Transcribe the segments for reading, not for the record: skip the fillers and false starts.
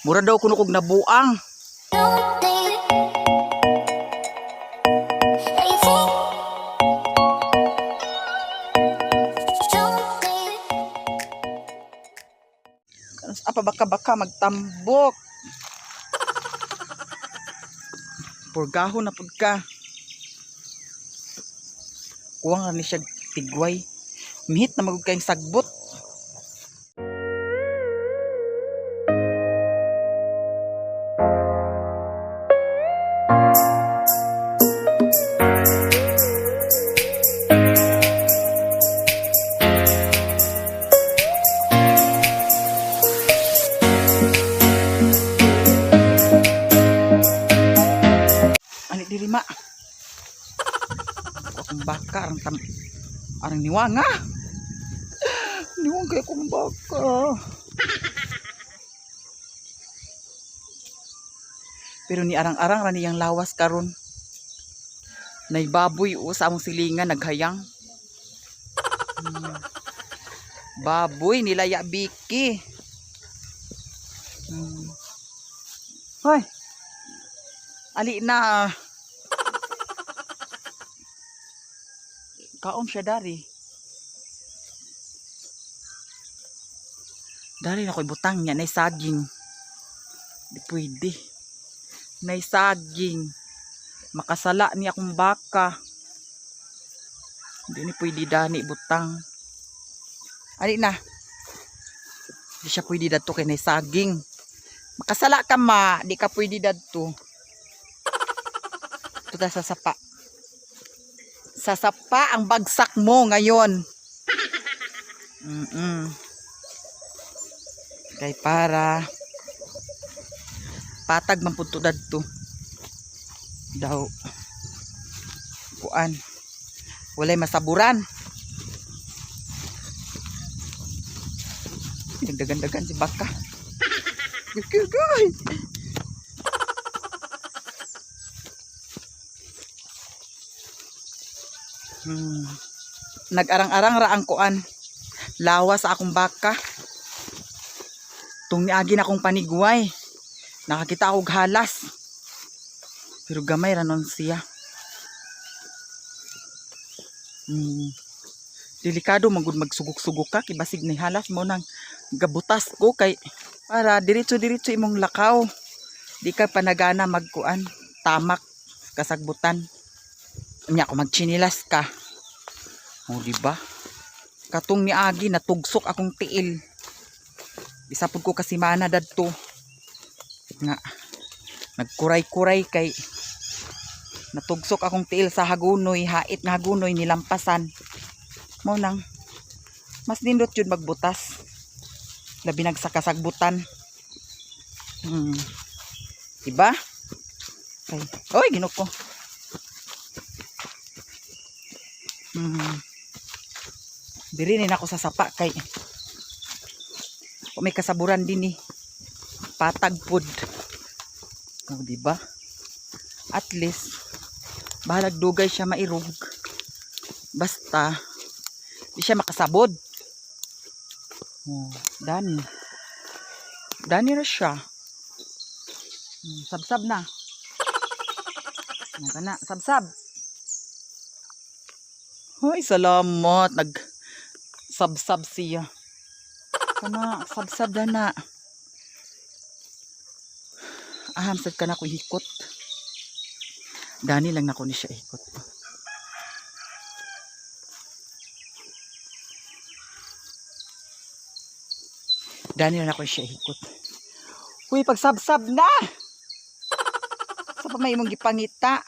Mura daw kuno kog nabuang. Don't think that you think. Don't think. Apa baka baka magtambok. Purgahon na pud ka. Kuwang ra ni siya tigway. Mihit na magud kayong sagbot. Ani diri ma. Ako akong baka arang tam arang niwanga. Niwang kay akong baka. Pero ni arang-arang ra niyang lawas karon. Nay baboy o sa among silingan naghayang. Baboy nilaya biki. Hoy. Ali na. Ah. Kaon siya dari. Dari na ko ibutang niya nay saging. Di pwede. Nay saging. Makasala ni akong baka. Hindi ni pwede dani butang. Ali na. Di siya pwede dadto kay nay saging. Makasala ka ma, di ka pwede dadto. Ito tayo sa sapa. Sa sapa ang bagsak mo ngayon. Kay para patag man pud to dadto. Daw kuan. Walay masaburan. Nagdagan-dagan si baka. Gugugay. Nag-arang-arang ra ang kuan. Lawa sa akong baka. Tung niagi na akong panigway. Nakakita ako og halas. Pero gamay ra nun siya. Delikado man gud magsugok-sugok ka kay basig ni halas mo nang gabutas ko kay para diretso-diretso imong lakaw. Di ka panagana magkuan, tamak kasagbutan. Unya ko magtsinilas ka. O di ba? Katong niagi natugsok akong tiil. Isa pud ko kasimana dadto. Nga nagkuray-kuray kay natugsok akong tiil sa hagunoy, hait nga hagunoy nilampasan. Mao nang mas nindot yun magbutas. Labi nagsakasagbutan. Diba? Ay, oy, ginoo ko. Diri ni nako sa sapa kay kung may kasaburan din eh. Patag pod. Oh, di ba? At least bahalag dugay siya mairog. Basta di siya makasabod. Oh, dani. Dani ra siya. Sabsab na. Ano na, sabsab. Hoy, salamat. Nag sabsab siya. Kana, sabsab na na. Aham sad ka na ko hikot. Dani lang nako ni siya ikot. Dani lang nako siya ikot. Uy, pagsabsab na. Sa pa may imong gipangita.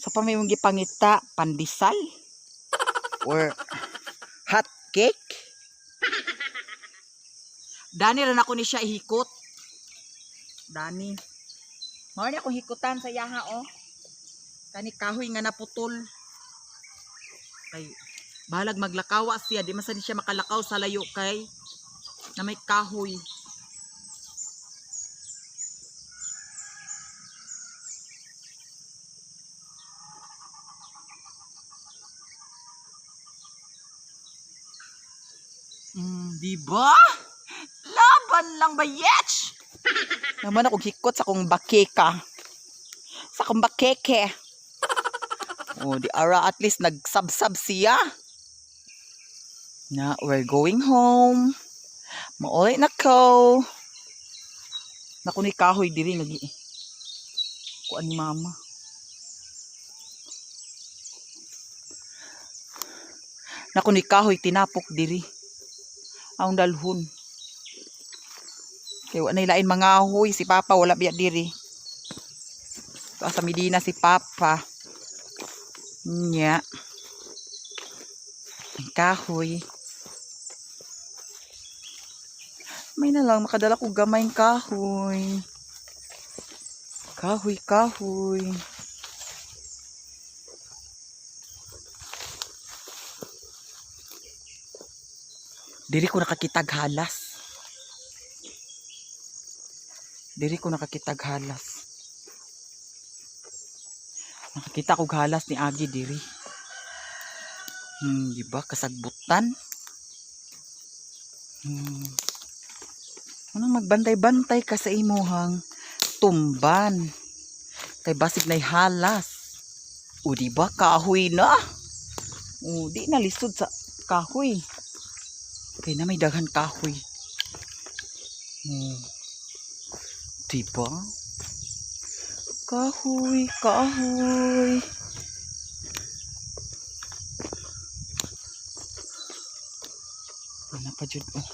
Sa pa may imong gipangita, pandesal or hot cake. Dani ra nako ni siya ihikot. Dani. Mao ni akong hikutan sa yaha oh. Kani kahoy nga naputol. Kay bahalag maglakawa siya, di man sad siya makalakaw sa layo kay na may kahoy. Di ba? Laban lang ba, yetch? Naman ako hikot sa akong bakeka. Sa akong bakeke. Oh, di ara at least nagsabsab siya. Na, we're going home. Mauli na ko. Naku ni kahoy diri lagi. Kuan ni mama. Naku ni kahoy tinapok diri. Ang dalhon. Kay wa nay lain mga huy si Papa wala biya diri. To sa Medina si Papa. Nya. Ang kahoy. May na lang makadala ko gamay kahoy. Kahoy, kahoy. Diri ko nakakitag halas. Diri ko nakakitag halas. Nakakita ko halas ni Agi diri. Di ba kasagbutan? Anong magbantay-bantay ka sa imuhang tumban? Kay basig na'y halas. O di ba kahoy na? O di na lisod sa kahoy. Kay na may daghan kahoy. Di ba? Kahoy, kahoy. Ano pa jud oh.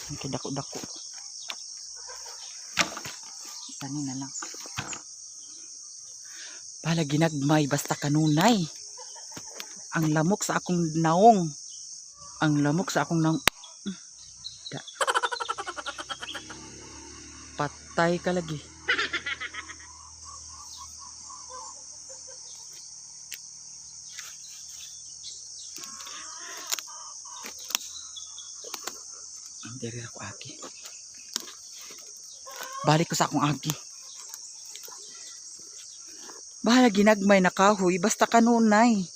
Ang kidako-dako. Sani na lang. Pala ginagmay basta kanunay. Ang lamok sa akong naong. Ang lamok sa akong naong. Da. Patay ka lagi. Diri ako agi. Balik ko sa akong agi. Bahala ginagmay na kahoy basta kanunay.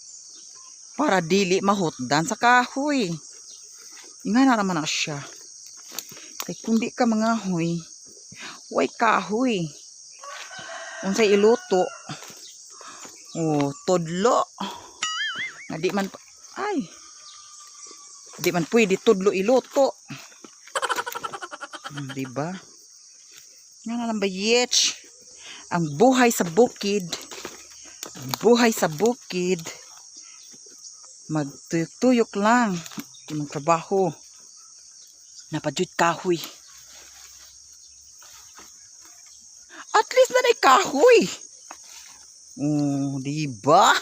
Para dili mahutdan sa kahoy. Inga na naman na siya. Kay kundi ka mga huy, way kahoy. Unsay iluto? Oh, tudlo. Nga di man ay. Di man pwede tudlo iluto. Di ba? Nga na lang ba, yetch? Ang buhay sa bukid. Ang buhay sa bukid. Magtuyok-tuyok lang. Imong trabaho. Napadyod kahoy. At least na na'y kahoy. Oh, di ba?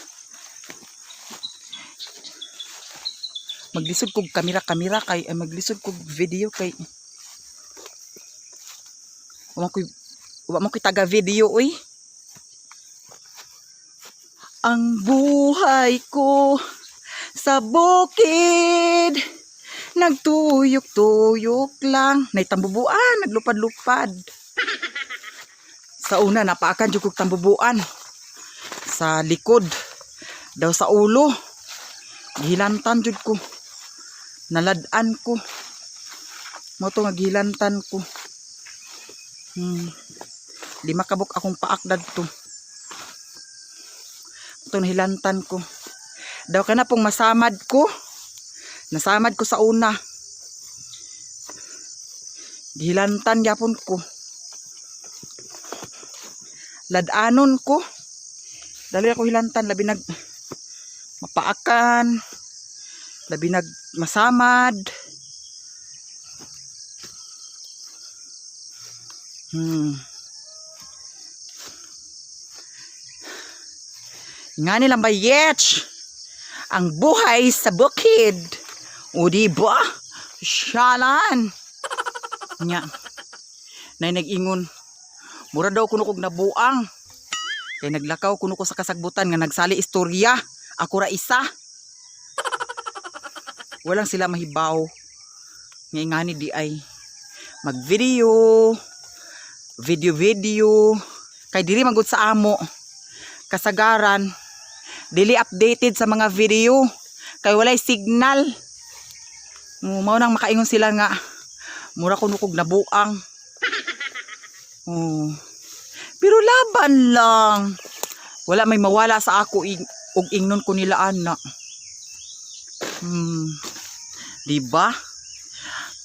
Maglisod kog kamera-kamera kay ay maglisod kog video kay wa man ko'y taga video oy. Ang buhay ko sa bukid nagtuyok-tuyok lang. Nay tambubuan, naglupad-lupad. Sa una napaakan jud kog tambubuan sa likod daw sa ulo. Gihilantan jud ko. Nalad-an ko. Mo to nga gihilantan ko. 5 ka buok akong paak dadto. Ito nahilantan ko. Daw ka na pong masamad ko. Nasamad ko sa una. Gihilantan yapon ko. Ladanon ko. Dali ako hilantan. Labi nag mapaakan. Labi nag masamad. Nga nilang ba, yetch? Ang buhay sa bukid. O di ba? Syalan. Nya. Nay nag-ingon. Mura daw kuno kog nabuang. Kay naglakaw kuno ko sa kasagbutan nga nagsali istorya. Ako ra isa. Walang sila mahibaw. Nga ingani di ay mag-video, video video. Kay diri man gud sa amo. Kasagaran dili updated sa mga video. Kay walay signal. Mao nang makaingon sila nga mura kuno kog nabuang. Oh. Pero laban lang. Wala may mawala sa ako og ingnon ko nila ana. Di ba?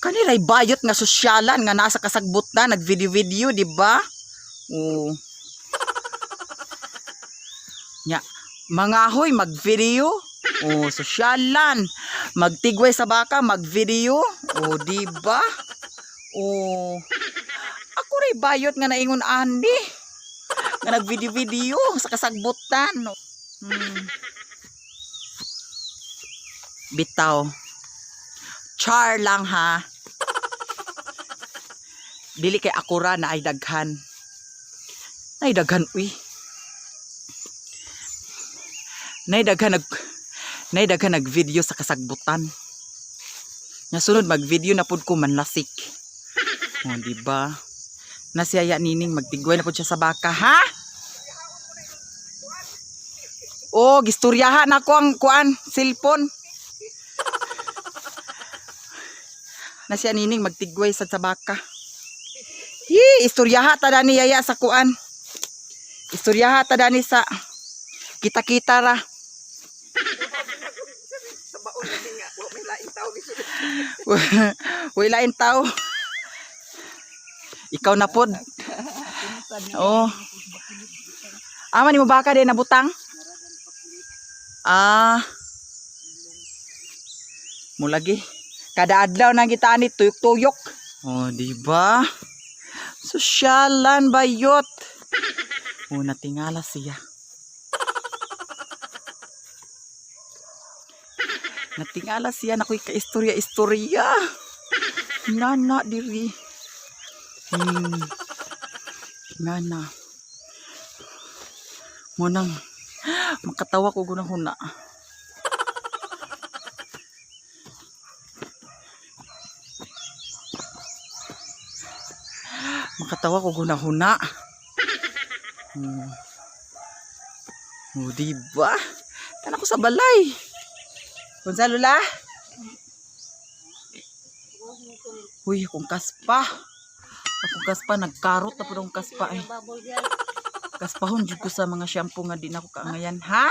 Kaniray bayot nga sosyalan nga nasa kasagbot na nag-video-video, di ba? Oo. Nya, mga hoy mag-video. Oh, sosyalan. Magtigway sa baka, mag-video. Oh, di ba? Oh. Ako ray bayot nga naingon ani. Nga nag-video-video sa kasagbutan. Bitaw. Char lang ha. Dili kay akura na ay daghan. Ay daghan uy. Nay daghan nag-video sa kasagbutan. Nga sunod mag-video na pud ko manlasik. Oh, di ba? Nasiyaya nining magtigway na pud siya sa baka, ha? Oh, gistoryahan ako ang kuan, cellphone. Nasiya nining magtigway sa baka. Hi, istoryaha ta dani yaya sa kuan. Istoryaha ta dani sa kita-kita ra. Sa baon na nga, wa may laing tao gisulod. Wala lain tao. Ikaw na pod. Oh. Ama ni mo baka din nabutang? Ah. Mulagi. Kada adlaw nang kita ani tuyok-tuyok. Oh, di ba? Sosyalan bayot. Oh, natingala siya. Natingala siya nakoy ka-istorya-istorya. Nana diri. Nana. Munang makatawa ko gunahuna. Makatawa ko gunahuna. Oh, di ba? Tana ko sa balay. Unsa, Lola? Uy, akong kaspa. Akong kaspa, nagkarot na po akong kaspa ay. Kaspahon jud ko sa mga shampoo nga di na ako kaangayan, ha?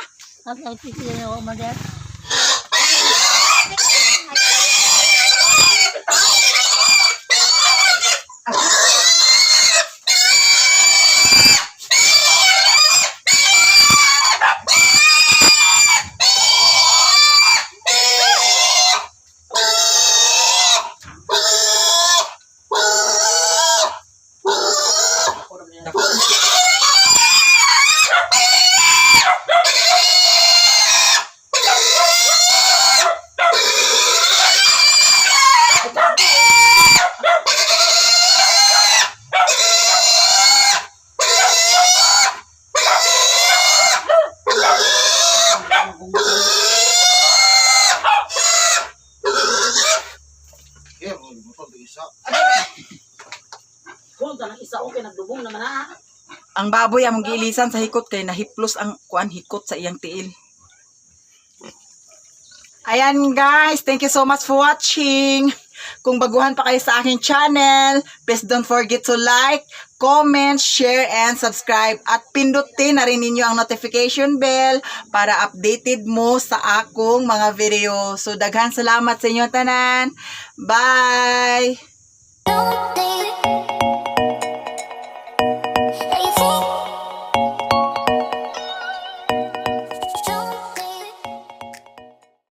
Eh, motor isa. Kung ka ng isa, okay, nagdubong naman na. Ang baboy among giilisan sa hikot kay nahiplos ang kuan hikot sa iyang tiil. Ayan guys, thank you so much for watching. Kung baguhan pa kayo sa aking channel, please don't forget to like, comment, share, and subscribe. At pindutin na rin ninyo ang notification bell para updated mo sa akong mga video. So daghan salamat sa inyo tanan. Bye! Don't